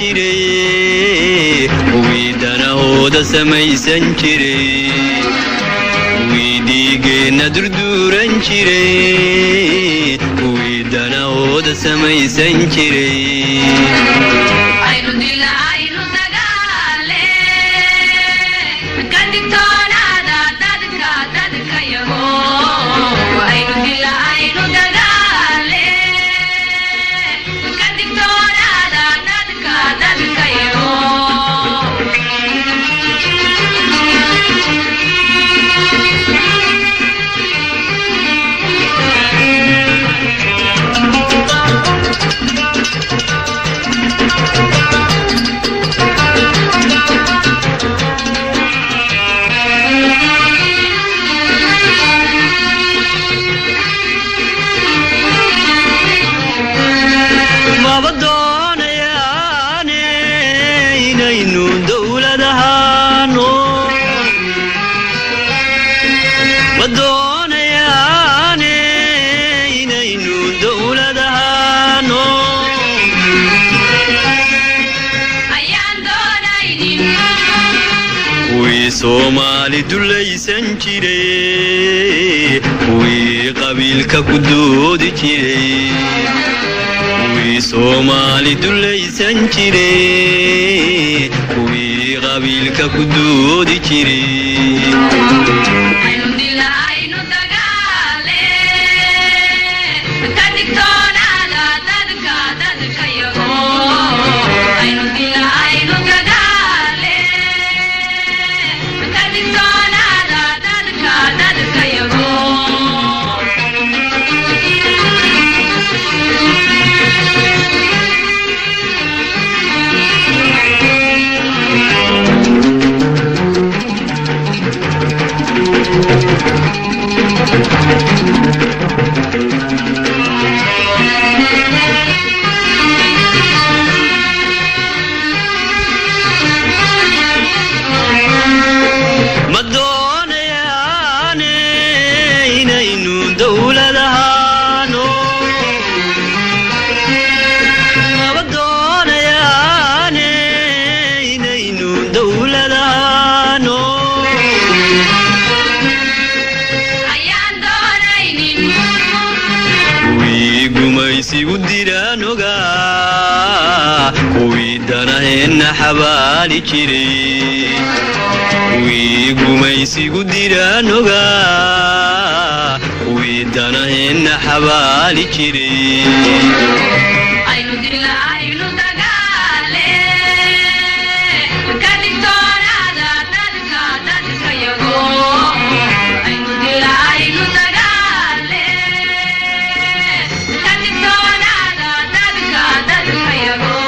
Jiray kuwii danahooda samaysan jiray, kuwii dhiigeenna durduuran jiray, kuwii danahooda samaysan jiray. Aynu dila, aynu dagaale, ka digtoonaada dadka dadka yago. Aynu dila, aynu dagaale, ka digtoonaada dadka dadka yago. Maba doonayaane inaynu dowlad ahaano, ma doonayaane inaynu dowlad ahaano. Ayaan doonaynin. Kuwii Soomaali dulaysan jiray, kuwii qabiilka ku doodi jiray, kuwii Soomaali dulaysan jiray, kuwii qabiilka ku doodi jiray. Aynu dila, aynu dagaale, ka digtoonaada dadka dadka yago. Aynu dila, aynu dagaale, ka digtoonaada dadka dadka yago. Ma doonayaane inaynu dowlad ahaano, maba doonayaane inaynu dowlad ahaano. Ayaan doonaynin. Kuwii gumaysigu diraan ogaa, kuwii danaheenna xabaali jiray, kuwii gumaysigu diraan ogaa, kuwii danaheenna xabaali jiray. Aynu dila, aynu dagaale, ka digtoonaada dadka dadka yago. Aynu dila, aynu dagaale, ka digtoonaada dadka dadka yago.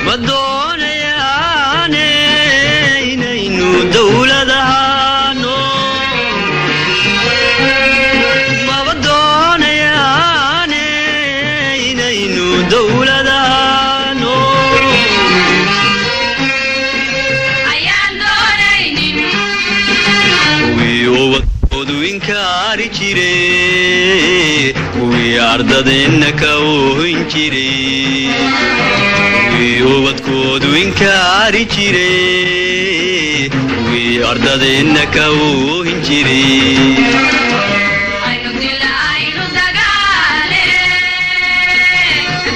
Ma doonayaane inaynu dowlad ahaano, maba doonayaane inaynu dowlad ahaano. Ayaan doonaynin. Kuwii ubadkoodu inkaari jiray, kuwii ardadeenna ka oohin jiray, kuwii ubadkoodu inkaari jiray, kuwii ardadeenna ka oohin jiray. Aynu dila, aynu dagaale,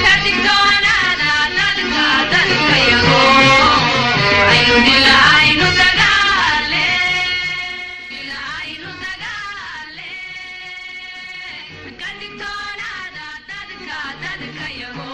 ka digtoonaada dadka dadka yago. Aynu dila, aynu dagaale, dila, aynu dagaale, ka digtoonaada dadka dadka yago.